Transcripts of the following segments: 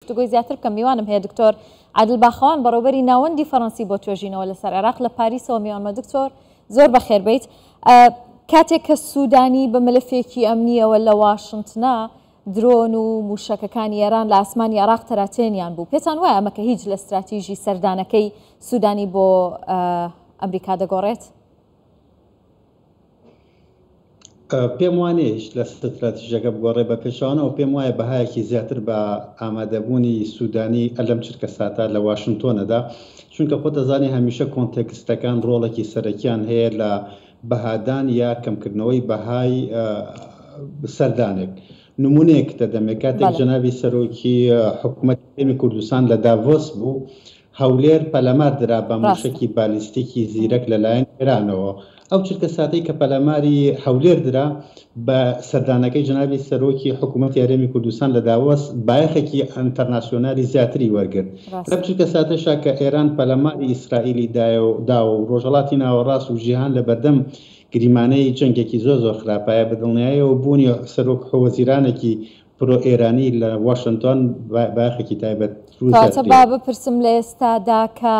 گفتوگۆی زیاتر بکەم میوانم هەیە دکتۆر عادل باخەوان بەڕێوبەری ناوەندی فەرەنسی بۆ توێژینەوە لەسەر عێراق لە پاریسەوە میوانمە دکتۆر زۆر بەخێر بیت کاتێک کە سوودانی بە ملفێکی ئەمنیەوە لە واشنتنا درۆن و موشەکەکانی ئێران لە ئاسمانی عێراق تەراتێنیان بوو پێتان وایە ئەمە کە هیچ لە ستراتیژی سەردانەکەی سوودانی بۆ ئەمریکا دەگۆڕێت؟ پێم وانیە هیچ لە ستراتیژەکە بگۆڕێ، بە پێچەوانەوە پێم وایە بەهایەکی زیاتر بە ئامادەبوونی سودانی لەم چرکەساتە لە واشنتۆنەدا، چونکە خۆت دەزانی هەمیشە کۆنتێکستەکان ڕۆڵێکی سەرەکیان هەیە لە بەهادان یا کەمکردنەوەی بەهای سەردانێک. نمونەیەکت دەدەمێ، کاتێک جەنابی سەرۆکی حکومەتی هەرێمی کوردستان لە داڤۆس بوو، هەولێر پەلامار درا بە مووشەکی بالیستیکی زیرەک لەلایەن ئێرانەوە. ئەو چرکەساتەی کە پەلاماری هەولێر درا، بە سەردانەکەی جەنابی سەرۆکی حکوومەتی هەرێمی کوردستان لە داڤۆس بایەخێکی ئەنتەرناسیۆنالی زیاتری وەرگرت. لەم چرکەساتەشا کە ئێران پەلاماری ئیسرائیلی داوە و ڕۆژهەڵاتی ناوەڕاست و جیهان لە بەردەم گریمانەی جەنگێکی زۆر زۆر خراپایە، بە دڵنیایەوە بوونی سەرۆک وەزیرانێکی پرۆ ئێرانی لە واشنتۆن بایەخێکی تایبەت و کەواتە زیاتری با هەیە. بپرسم لە ئێستادا کە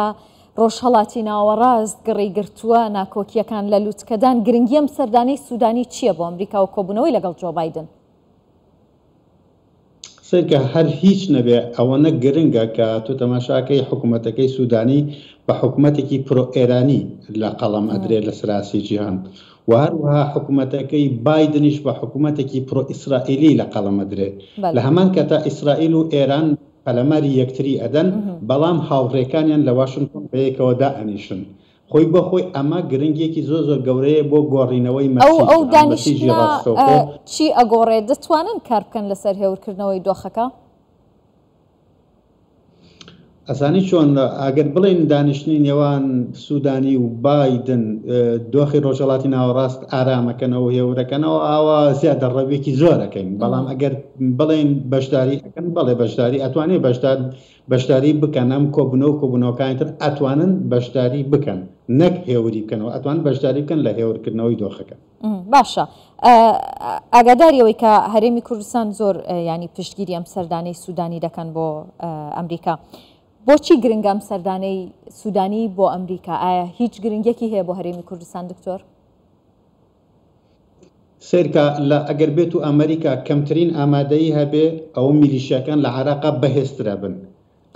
ڕۆژهەڵاتی ناوەڕاست گڕی گرتووە، ناکۆکییەکان لە لوتکەدان، گرنگی ئەم سەردانەی سوودانی چییە بۆ ئەمریکا و کۆبوونەوەی لەگەڵ جۆ بایدن؟ سەیرکە هەر هیچ نەبێ ئەوەنە گرنگە کە تۆ تەماشاکەی حکومەتەکەی سودانی بە حکومەتێکی پرۆ ئێرانی لە قەڵەم ئەدرێ لە سەراستی جیهان و هەروەها حکومەتەکەی بایدنیش بە حکومەتێکی پرۆ ئیسرائیلی لە قەڵەم ئەدرێ لە هەمان کاتا ئیسرائیل و ئێران پەلەماری یەکتری ئەدەن بەڵام هاوڕێکانیان لە واشنتۆن بەیەکەوە دائەنیشن خۆی بۆ خۆی ئەمە گرنگیەکی زۆر زۆر گەورەیە بۆ گۆڕینەوەی ئەو مەسیج، ئەو مەسیجی دانیشتنە ڕاستەوخۆ. چی ئەگۆڕێت؟ دەتوانن کار بکەن لەسەر هێورکردنەوەی دۆخەکە؟ ئەزانی چۆن، ئەگەر بڵێین دانیشتنی نێوان سودانی و بایدن دۆخی ڕۆژهەڵاتی ناوەڕاست ئارامەکەنەوە و هێورەکەنەوە، ئاوا زیادەڕەویەکی زۆر ئەکەین، بەڵام ئەگەر بڵێین بەشداری ئەکەن، بەڵێ بەشداری ئەتوانێ بەشدار بەشداری بکەن ئەم کۆبونەوە و کۆبونەوەکانی تر ئەتوانن بەشداری بکەن نەک هێوری بکەنەوە ئەتوانن بەشداری بکەن لە هێورکردنەوەی دۆخەکە. باشە ئاگاداری ئەوەی کە هەرێمی کوردستان زۆر ینی پشتگیری ئەم سەردانەی سوودانی دەکەن بۆ ئەمریکا بۆچی گرنگە ئەم سەردانەی سوودانی بۆ ئەمریکا ئایا هیچ گرنگێکی هەیە بۆ هەرێمی کوردستان دکتۆر؟ سەیرکە لە ئەگەر بێت و ئەمریکا کەمترین ئامادەیی هەبێ ئەوە میلیشیاکان لە عێراقا بەهێزترەبن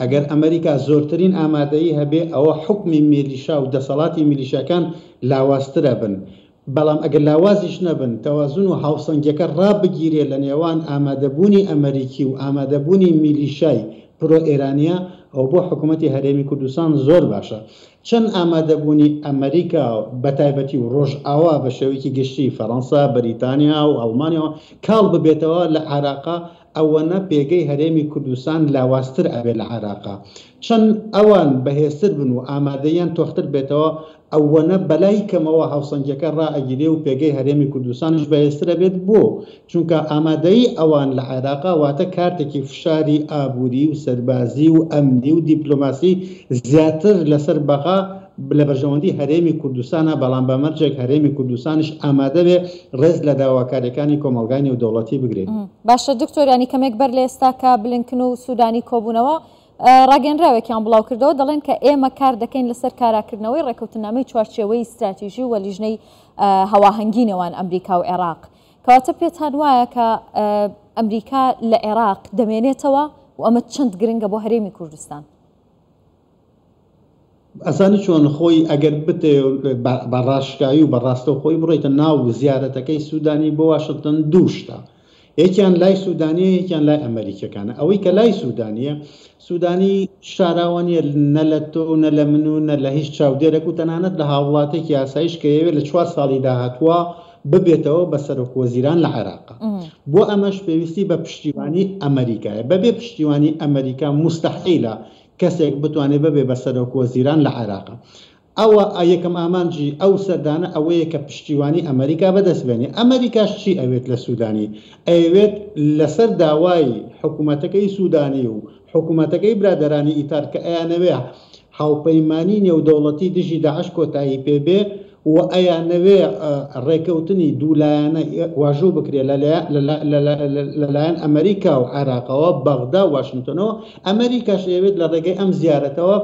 ئەگەر ئەمریکا زۆرترین ئامادەیی هەبێ ئەوە حوکمی میلیشا و دەسەڵاتی میلیشیاکان لاوازترەبن بەڵام ئەگەر لاوازیش نەبن تەوازن و هاوسەنگیەکە ڕابگیرێ لە نێوان ئامادەبوونی ئەمریکی و ئامادەبوونی میلیشای پرۆ ئێرانیە ئەوە بۆ حکومەتی هەرێمی کوردستان زۆر باشە چەند ئامادەبوونی ئەمریکا بەتایبەتی و ڕۆژئاوا بە شێوەیەکی گشتی، فەرەنسا، بەریتانیا و ئەڵمانیا، کاڵ ببێتەوە لە عێراقا، ئەوەنە پێگەی هەرێمی کوردستان لاوازتر ئەبێت لە عێراقا. چەند ئەوان بەهێزتر بن و ئامادەییان تۆختر بێتەوە، ئەوەنە بەلای کەمەوە هاوسەنگیەکە ڕائەگیرێ و پێگەی هەرێمی کوردستانیش بەهێزتر ئەبێت. بۆ؟ چونکە ئامادەیی ئەوان لە عێراقا واتە کارتێکی فشاری ئابووری و سەربازی و ئەمنی و دیپلۆماسی زیاتر لەسەر بەغا لە بەرژەوەندی هەرێمی کوردستانە، بەڵام بە مەرجێک هەرێمی کوردستانیش ئامادە بێ ڕێز لە داواکاریەکانی کۆمەڵگای نێودەوڵەتی بگرێت. باشە دکتۆر یانی کەمێک بەر لە ئێستا کە بلینکن و سودانی کۆبوونەوە ڕاگەنراوێکیان بڵاوکردەوە دەڵێن کە ئێمە کار دەکەین لەسەر کاراکردنەوەی ڕێکەوتنامەی چوارچێوەی ستراتیژی و لیژنەی هەواهەنگی نێوان ئەمریکا و عێراق. کەواتە پێتان وایە کە ئەمریکا لە عێراق دەمێنێتەوە و ئەمە چەند گرنگە بۆ هەرێمی کوردستان؟ ئەزانی چۆن خۆی ئەگەر بتەوێ بە ڕاشکاوی و بە ڕاستەوخۆی بڕۆیتە ناو زیارەتەکەی سودانی بۆ واشنتن دوو شتە یەکیان لای سودانیە یەکیان لای ئەمەریکیەکانە ئەوەی کە لای سودانیە سودانی شاراوە نیە نە لە تۆ و نە لە من و نە لە هیچ چاودێرێک و تەنانەت لە هاوڵاتێکی ئاسایش کە یەوێ لە چوار ساڵی داهاتووە ببێتەوە بە سەرۆک وەزیران لە عێراق بۆ ئەمەش پێویستی بە پشتیوانی ئەمەریکایە بەبێ پشتیوانی ئەمەریکا موستەحیلە کەسێک بتوانێت ببێ بە سەرۆک وەزیران لە عێراق. ئەوە یەکەم ئامانجی ئەو سەردانە ئەوەیە کە پشتیوانی ئەمەریکا بەدەست بێنێ. ئەمەریکاش چی ئەوێت لە سودانی؟ ئەیەوێت لەسەر داوای حکومەتەکەی سودانی و حکومەتەکەی برادەرانی ئیتار کە ئەیانەوێ هاوپەیمانی نێودەوڵەتی دژی داعش کۆتایی پێ بێ. و ئەیانەوێ ڕێکەوتنی دوولایەنە واژوو بکرێ لەلایەن ئەمریکا و عێراقەوە، بەغدا و واشنتۆنەوە، ئەمریکاش ئەیەوێت لە ڕێگەی ئەم زیارەتەوە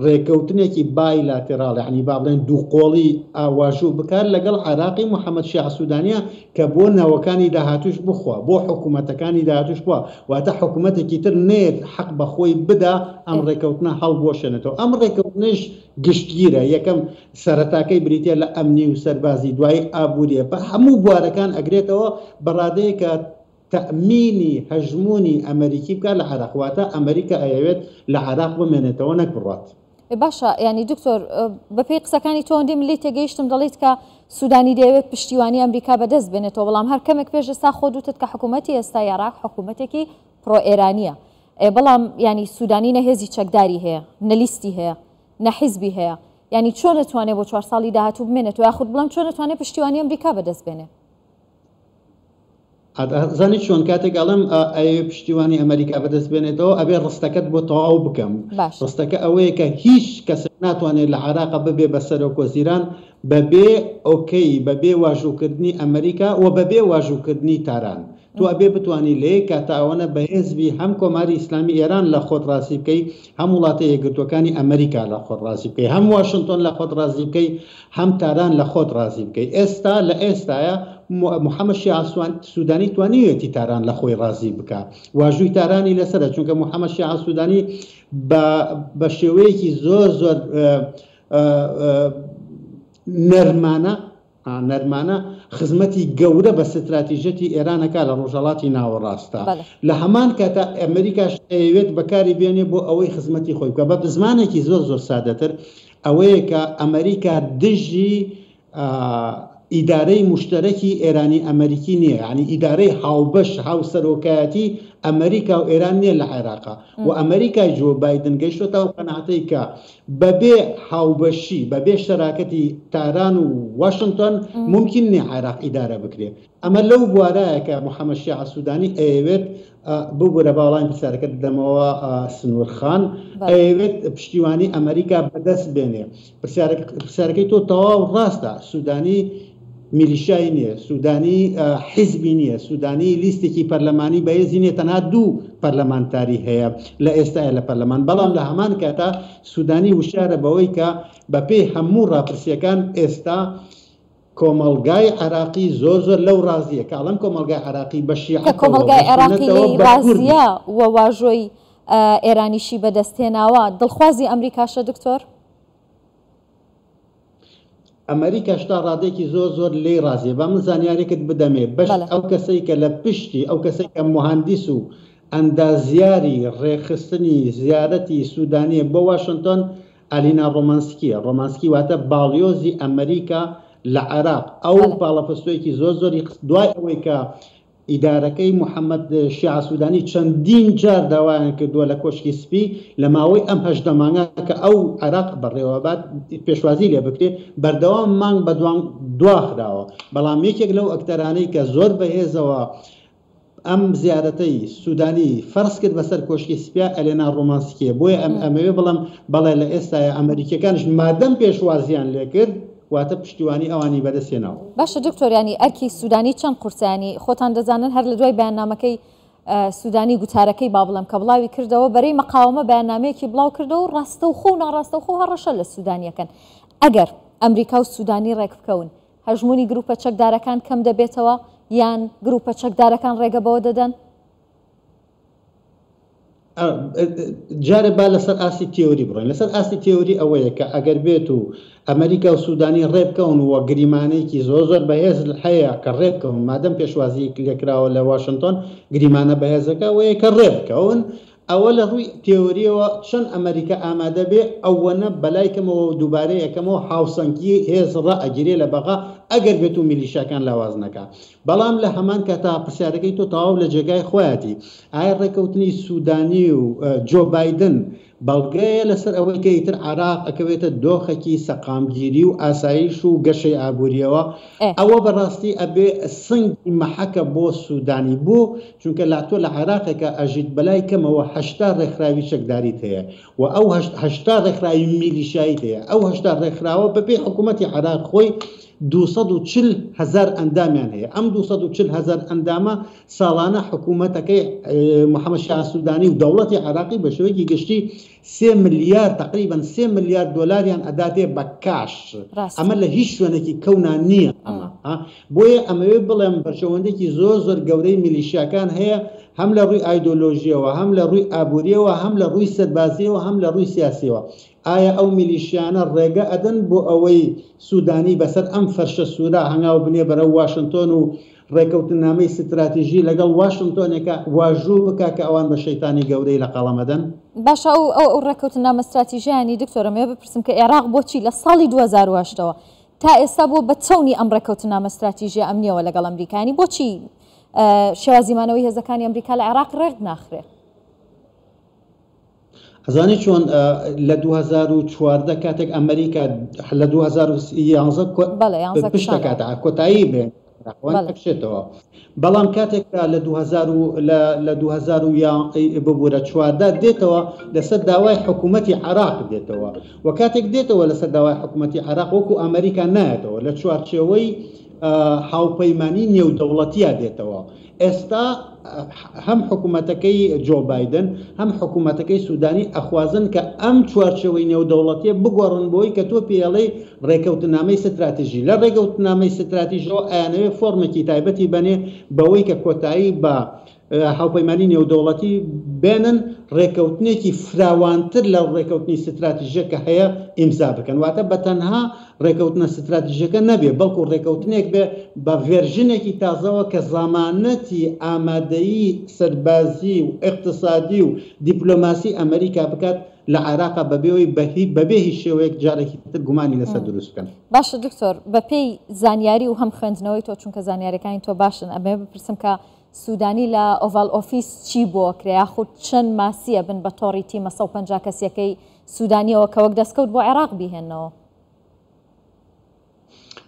ڕێکەوتنێکی bilateral یانی با بڵێن دووقۆڵی واژوو بکات لەگەڵ عێراقی محەمەد شیاع سودانیە کە بۆ نەوەکانی داهاتووش بخوا، بۆ حکومەتەکانی داهاتووش بخوا، واتە حکومەتێکی تر نەیەت حەق بە خۆی بدا ئەم ڕێکەوتنە هەڵبوەشێنێتەوە. ئەم ڕێکەوتنەیش گشتگیرە، یەکەم سەرەتاکەی بریتیە لە ئەمنی و سەربازی، دوایی ئابووریە، بە هەموو بوارەکان ئەگرێتەوە بە ڕادەیەک کە تەئمینی هەژموونی ئەمەریکی بکات لە عێراق، واتە ئەمەریکا ئەیەوێت لە عێراق بمێنێتەوە نەک بڕوات. باشە یانی دکتۆر بەپێی قسەکانی تۆ ئەوەندەی من لێی تێگەیشتم دەڵێیت کە سودانی دەیەوێت پشتیوانی ئەمریکا بەدەست بێنێتەوە، بەڵام هەر کەمێک پێش ئێستا خۆت وتت کە حکوومەتی ئێستای عێراق حکوومەتێکی پرۆ ئێرانییە، بەڵام یانی سودانی نە هێزی چەکداری هەیە، نە لیستی هەیە، نە حیزبی هەیە، یانی چۆن ئەتوانێ بۆ چوار ساڵی داهاتوو بمێنێتەوە یاخود بڵێم چۆن ئەتوانێ پشتیوانی ئەمریکا بەدەست بێنێ؟ ئەزانی چۆن کاتێک ئەڵێم ئەیەوێ پشتیوانی ئەمریکا بەدەست بێنێتەوە ئەبێ ڕستەکەت بۆ تەواو بکەم. ڕستەکە ئەوەیە کە هیچ کەسێک ناتوانێت لە عێراق ببێ بە سەرۆک وەزیران بەبێ okay بەبێ واژووکردنی ئەمریکا و بەبێ واژووکردنی تاران. تۆ ئەبێ بتوانی لە یەک کاتا ئەوەنە بەهێز بی هەم کۆماری ئیسلامی ئێران لە خۆت ڕازی بکەی، هەم وڵاتە یەکگرتووەکانی ئەمریکا لە خۆت ڕازی بکەی، هەم واشنتۆن لە خۆت ڕازی بکەی، هەم تاران لە خۆت ڕازی بکەی. ئێستا لە ئێستایا محەمەد شیاع سودانی توانیویەتی تاران لە خۆی ڕازی بکا. واژووی تارانی لەسەرە، چونکە محەمەد شیاع سودانی بە بە شێوەیەکی زۆر زۆر نەرمانە، نەرمانە خزمەتی گەورە بە ستراتیژیەتی ئێران ئەکا لە ڕۆژهەڵاتی ناوەڕاستدا. لە هەمان کاتا ئەمریکاش ئەیەوێت بەکاری بێنێ بۆ ئەوەی خزمەتی خۆی بکا. بە زمانێکی زۆر زۆر سادەتر ئەوەیە کە ئەمریکا دژی ئیدارەی موشتەرەکی ئێرانی ئەمریکی نییە، یانی ئیدارەی هاوبەش، هاوسەرۆکایەتی ئەمریکا و ئێران نییە لە عێراقا و ئەمریکای جۆ بایدن گەیشتۆتە ئەو قەناعەتەی کە بەبێ هاوبەشی، بەبێ شەراکەتی تاران و واشنتۆن مومکین نییە عێراق ئیدارە بکرێ. ئەمە لەو بوارایە کە محەمەد شیاع سودانی ئەیەوێت، ببورە با وەڵامی پرسیارەکەت بدەمەوە سنوور خان، ئەیەوێت پشتیوانی ئەمریکا بەدەست بێنێ. پرسیارەکەی تۆ تەواو ڕاستە، سودانی میلیشیای نییە، سودانی حیزبی نییە، سودانی لیستێکی پەرلەمانی بەهێزی نییە، تەنها دوو پەرلەمانتاری هەیە لە ئێستایا لە پەرلەمان، بەڵام لە هەمان کاتا سودانی وشیارە بەوەی کە بەپێی هەموو ڕاپرسییەکان ئێستا کۆمەڵگای عێراقی زۆر زۆر لەو ڕازییە، کە ئەڵێم کۆمەڵگای عێراقی بە کە شیعەتەوە، کۆمەڵگای بە عێراقی سوننەتەوە، لێی بە کوردی. ڕازییە و واژۆی ئێرانیشی بەدەستهێناوە، دڵخوازی ئەمریکاشە دکتۆر؟ ئەمەریکاش تا ڕادەیەکی زۆر زۆر لێی ڕازیە. با من زانیارێکت بدەمێ، بەش ئەو کەسەی کە لە پشتی، ئەو کەسەی کە موهەندیس و ئەندازیاری ڕێکخستنی زیارەتی سودانیە بۆ واشنتۆن، ئالینا ڕۆمانسکیە. ڕۆمانسکی واتە باڵیۆزی ئەمەریکا لە عێراق. ئەو پاڵەپەستۆیەکی زۆر زۆری خست دوای ئەوەی کە ئیدارەکەی محەمەد شیاع سودانی چەندین جار داوایان کردووە لە کۆشکی سپی لە ماوەی ئەم 18 مانگە کە ئەو عێراق بەڕێوەبات پێشوازی لێ بکرێت، بەردەوام مانگ بە دوانگ دواخراوە. بەڵام یەکێک لەو ئەکتەرانەی کە زۆر بەهێزەوە ئەم زیارەتەی سودانی فەرز کرد بەسەر کۆشکی سپیا ئەلێنا ڕۆمانسکیە. بۆیە ئەم ئەمەوێ بڵێم بەڵێ لە ئێستایا ئەمەریکیەکانیش مادەم پێشوازیان لێکرد واتە پشتیوانی ئەوانی بەدەست هێناوە. باشە دکتۆر یانی ئەرکی سودانی چەند قورسە یانی خۆتان دەزانن هەر لە دوای بەیاننامەکەی سودانی گوتارەکەی با بڵێم کە بڵاوی کردەوە بەرەی مەقاومە بەیاننامەیەکی بڵاو کردەوە و ڕاستەوخۆ و ناڕاستەوخۆ هەڕەشە لە سودانیەکەن ئەگەر ئەمریکا و سودانی ڕێک بکەون هەژموونی گروپە چەکدارەکان کەم دەبێتەوە یان گروپە چەکدارەکان ڕێگە بەوە دەدەن؟ جارێ با لەسەر ئاستی تێۆری بڕۆین. لەسەر ئاستی تێۆری ئەوەیە کە ئەگەر بێت و ئەمریکا و سودانی ڕێبکەون و گریمانەیەکی زۆر زۆر بەهێز هەیە کە ڕێبکەون، مادەم پێشوازی لێکراوە لە واشنتۆن، گریمانە بەهێزەکە ئەوەیە کە ڕێبکەون. ئەوە لە ڕووی تێۆرییەوە چەند ئەمریکا ئامادە بێ ئەوەنە بەلای کەمەوە و دووبارەی ئەکەمەوە هاوسەنگی هێز ڕائەگیرێ لە بەغا. ئەگەر بێت و میلیشیاکان لاواز نەکا. بەڵام لە هەمان کاتا پرسیارەکەی تۆ تەواو لە جێگای خۆیەتی. ئایا ڕێکەوتنی سودانی و جۆ بایدن بەڵگەیە لەسەر ئەوەی کە ئیتر عێراق ئەکەوێتە دۆخێکی سەقامگیری و ئاسایش و گەشەی ئابوورییەوە؟ ئەوە بەڕاستی ئەبێ سنگی مەحەکە بۆ سودانی. بۆ؟ چونکە لە تۆ لە عێراقێکا ئەژیت بەلای کەمەوە 80 ڕێکخراوی چەکداریت هەیە و ئەو 80 ڕێکخراوی میلیشیاییت هەیە. ئەو 80 ڕێکخراوە بەپێی حکوومەتی عێراق خۆی 240 هەزار ئەندامیان هەیە. ئەم 240 هەزار ئەندامە ساڵانە حکوومەتەکەی محەمەد شیاع سوودانی و دەوڵەتی عێراقی بە شێوەیەکی گشتی سێ ملیار تەقریبەن سێ ملیار دۆلاریان ئەداتێ بە کاش. ئەمە لە هیچ شوێنێکی کەونا نییە ئەمە. بۆیە ئەمەوێ بڵێم بەرژەوەندێکی زۆر زۆر گەورەی میلیشیاکان هەیە هەم لە ڕووی ئایدۆلۆژییەوە، هەم لە ڕووی ئابوورییەوە، هەم لە ڕووی سەربازییەوە، هەم لە ڕووی سیاسییەوە. ئایا ئەو میلیشیانە ڕێگە ئەدەن بۆ ئەوەی سوودانی بەسەر ئەم فەرشە سوورە هەنگاو بنێ بەرەو واشنتۆن و ڕێکەوتننامەی ستراتیژی لەگەڵ واشنتۆنێکا واژوو بکا کە ئەوان بە شەیتانی گەورەی لە قەڵەم ئەدەن؟ باشە ئەو ئەو ئەو ڕێکەوتننامە ستراتیژیانی دکتۆر ئەمەوێ بپرسم کە ئێراق بۆچی لە ساڵی 2008 ەوە تا ئێستا بووە بە چەونی ئەم ڕێکەوتننامە ستراتیژیە ئەمنیەوە لەگەڵ ئەمریکا یانی بۆچی شێوازی مانەوەی هێزەکانی ئەمریکا لە عێراق ڕێک ناخرێ؟ ئەزانی چۆن لە 2014 کاتێک ئەمریکا لە 2011 پشت دەکاتە کۆتایی بێ ئەکشێتەوە بەڵام کاتێک لە 2000 لە 2000 ببوورە 14 دێتەوە لەسەر داوای حکوومەتی عراق دێتەوە و کاتێک دێتەوە لەسەر داوای حکوومەتی عراق وەکو ئەمریکا نایەتەوە لە چوارچێوەی هاوپەیمانی نێودەوڵەتیا دێتەوە ئێستا هەم حکومەتەکەی جۆ بایدن هەم حکومەتەکەی سودانی ئەخوازن کە ئەم چوارچێوەی نێودەوڵەتیە بگۆڕن بۆی کە تۆ پێی ئەڵێی ڕێکەوتنامەی ستراتیژی لە ڕێگەوتنامەی ستراتیژەوە ئەیانەوێ فۆرمێکی تایبەتی بەنێ بەوەی کە کۆتایی بە هاوپەیمانی نێودەوڵەتی بێنن ڕێکەوتنێکی فراوانتر لە ڕێکەوتنی ستراتیژە کە هەیە ئیمزا بکەن واتە بە تەنها ڕێکەوتنە ستراتیژەکە نەبێ بەڵکو ڕێکەوتنێک بێ بە version ێکی تازەوە کە زامانەتی ئامادەیی سەربازی و ئیقتسادی و دیپلۆماسی ئەمریکا بکات لە عێراقا بەبێ بەبێ هیچ شێوەیەک جارێکی تر گومانی لەسەر دروست بکەن. باشە دکتۆر بەپێی زانیاری و هەم خوێندنەوەی تۆ چونکە زانیاریەکانی تۆ باشن ئەمەوێ بپرسم کە سودانی لە Oval Office چی بۆ کرا یاخود چەند ماسی ئەبن بە تۆڕی تیمە 150 کەسیەکەی سودانیەوە کە وەک دەستکەوت بۆ عێراق بیهێننەوە؟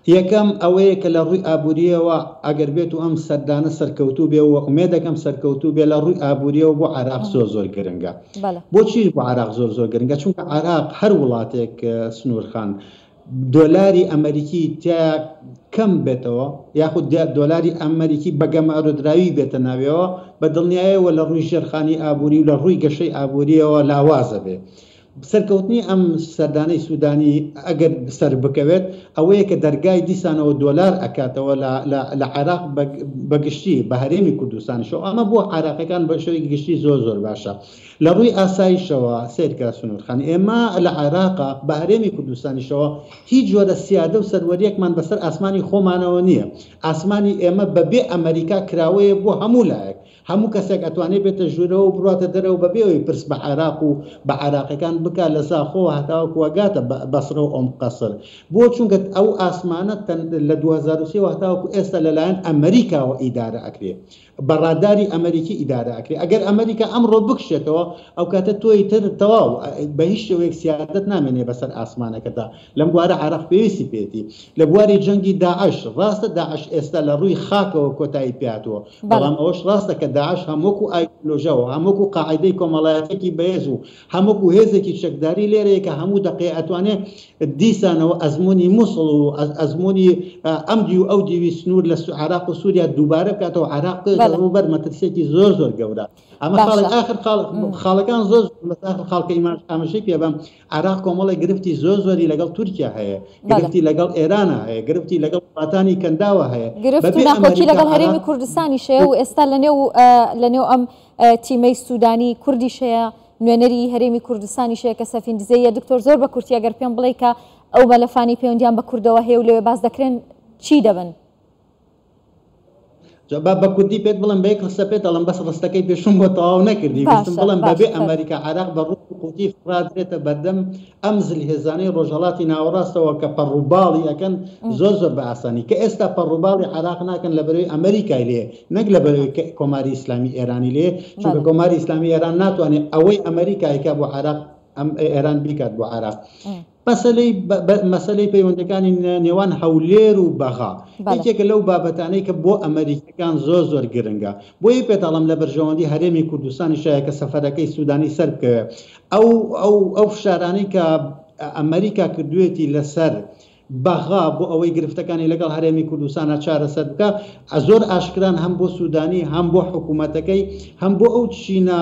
یەکەم ئەوەیە کە لە ڕووی ئابوورییەوە ئەگەر بێت و ئەم سەردانە سەرکەوتوو بێ و ئومێدەکەم سەرکەوتوو بێ لە ڕووی ئابوورییەوە بۆ عێراق زۆر زۆر گرنگە. بۆچی بۆ عێراق زۆر زۆر گرنگە؟ چونکە عێراق هەر وڵاتێک سنوور خان دۆلاری ئەمەریکی تیا کەم بێتەوە یاخود دۆلاری ئەمەریکی بە گەمارۆدراوی بێتە ناویەوە بە دڵنیایەوە لە ڕووی ژێرخانی ئابووری و لە ڕووی گەشەی ئابووریەوە لاوازە بێ. سەرکەوتنی ئەم سەردانەی سودانی ئەگەر سەربکەوێت ئەوەیە کە دەرگای دیسانەوە دۆلار ئەکاتەوە لە عێراق بە گشتی بە هەرێمی کوردستانیشەوە ئەمە بۆ عێراقیەکان بە شێوەیەکی گشتی زۆر زۆر باشە لە ڕووی ئاسایشەوە سەیرکە سنوور خان ئێمە لە عێراقا بە هەرێمی کوردستانیشەوە هیچ جۆرە سیادە و سەروەریەکمان بەسەر ئاسمانی خۆمانەوە نییە ئاسمانی ئێمە بەبێ ئەمەریکا کراوەیە بۆ هەموو لایەک هەموو کەسێک ئەتوانێ بێتە ژوورەوە و بڕواتە دەرەوە بەبێ ئەوەی پرس بە عێراق و بە عێراقیەکان بکا لە زاخۆوە هەتاوەکو ئەگاتە بەسرە و ئۆم قەسر. بۆ؟ چونکە ئەو ئاسمانە لە 2003 وە هەتاوەکو ئێستا لەلایەن ئەمریکاوە ئیدارە ئەکرێ. بە ڕاداری ئەمریکی ئیدارە ئەکرێ. ئەگەر ئەمریکا ئەمڕۆ بکشێتەوە ئەوکاتە تۆ ئیتر تەواو بە هیچ شێوەیەک سیادەت نامێنێ بەسەر ئاسمانەکەتا. لەم بوارە عێراق پێویستی پێیەتی. لە بواری جەنگی داعش، ڕاستە داعش ئێستا لە ڕووی خاکەوە کۆتایی پێهاتووە، بەڵام ئەوەش ڕاستە کە داعش هەم وەکو ئایدۆلۆژیا و هەم وەکو قاعیدەی کۆمەڵایەتییەکی بەهێز و هەم وەکو هێزێکی چەکداری لێرەیە کە هەموو دەقەیە ئەتوانێ دیسانەوە ئەزموونی موسڵ و ئەزموونی ئەم دیو و ئەو دیوی سنوور لە عێراق و سووریا دووبارە بکاتەوە، عێراق بکەوێتە ڕووبەر مەترسییەکی زۆر زۆر گەورە. ئەمە خاڵێک، ئاخر خاڵ، خاڵەکان زۆر زۆرن، بەس ئاخر خاڵ کە ئاماژەی پێ بەم، عێراق کۆمەڵێک گرفتی زۆر زۆری لەگەڵ تورکیا هەیە، گرفتی لەگەڵ ئێرانە هەیە، گرفتی لەگەڵ وڵاتانی کەنداوە هەیە. گرفت و ناکۆکی لەگەڵ هەرێمی کوردستانیش هەیە و ئێستا لەنێو لەنێو ئەم تیمەی سوودانی کوردیش هەیە، نوێنەری هەرێمی کوردستانیش هەیە کە سەفین دزەییە. دکتۆر زۆر بە کورتی ئەگەر پێم بڵێی کە ئەو مەلەفانەی پەیوەندیان بە کوردەوە هەیە و لەوێ باس دەکرێن چی دەبن؟ جا با بە کوردی پێت بڵێم بە یەک ڕستە پێت ئەڵێم بەس ڕستەکەی پێشووم بۆ تەواو نەکردی ویستم باشە بڵێم بەبێ باشە فەرموو. ئەمریکا عێراق بە ڕووت و قوتی فڕادرێتە بەردەم ئەم زلهێزانەی ڕۆژهەڵاتی ناوەڕاستەوە کە پەڕوباڵی ئەکەن زۆر زۆر بە ئاسانی کە ئێستا پەڕوباڵی عێراق ناکەن لەبەرەوەی ئەمریکای لێ نەک لەبەرەوەی کە کۆماری ئیسلامی ئێرانی لێ چونکە کۆماری ئیسلامی ئێران ناتوانێت ئەوەی ئەمریکا ئەیکا بۆ عێراق ئەم ئێران بیکات بۆ عێراق. مەسەلەی مەسەلەی پەیوەندەکانی نێوان هەولێر و بەغا یەکێکە لەو بابەتانەی کە بۆ ئەمەریکیەکان زۆر زۆر گرنگە بۆیە پێتاڵم لە بەرژەوەندی هەرێمی کوردستانیشایە کە سەفەرەکەی سودانی سەر بکەوێ ئەو ئەو ئەو فشارانەی کە ئەمەریکا کردوێتی لەسەر بەغا بۆ ئەوەی گرفتەکانی لەگەڵ هەرێمی کوردستانا چارەسەر بکا زۆر ئاشکران هەم بۆ سودانی هەم بۆ حکوومەتەکەی هەم بۆ ئەو چینە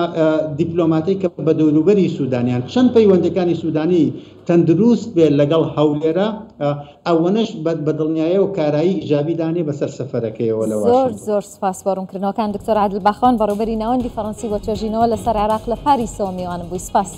دیپلۆماتەی کە بە دەوروبەری سودانیان چەند پەیوەندەکانی سودانی تەندروست بێت لەگەڵ هەولێرە ئەوەنەش بە دڵنیایەوە کارایی ئیجابی دانێ بەسەر سەفەرەکەیەوە لە زۆر واشنتۆن. زۆر سپاس بۆ ڕوونکردنەوەکان دکتۆر عادل باخەوان بەڕێوبەری ناوەندی فەڕەنسی بۆ توێژینەوە لەسەر عێراق لە پاریسەوە میوانم بووی سپاس.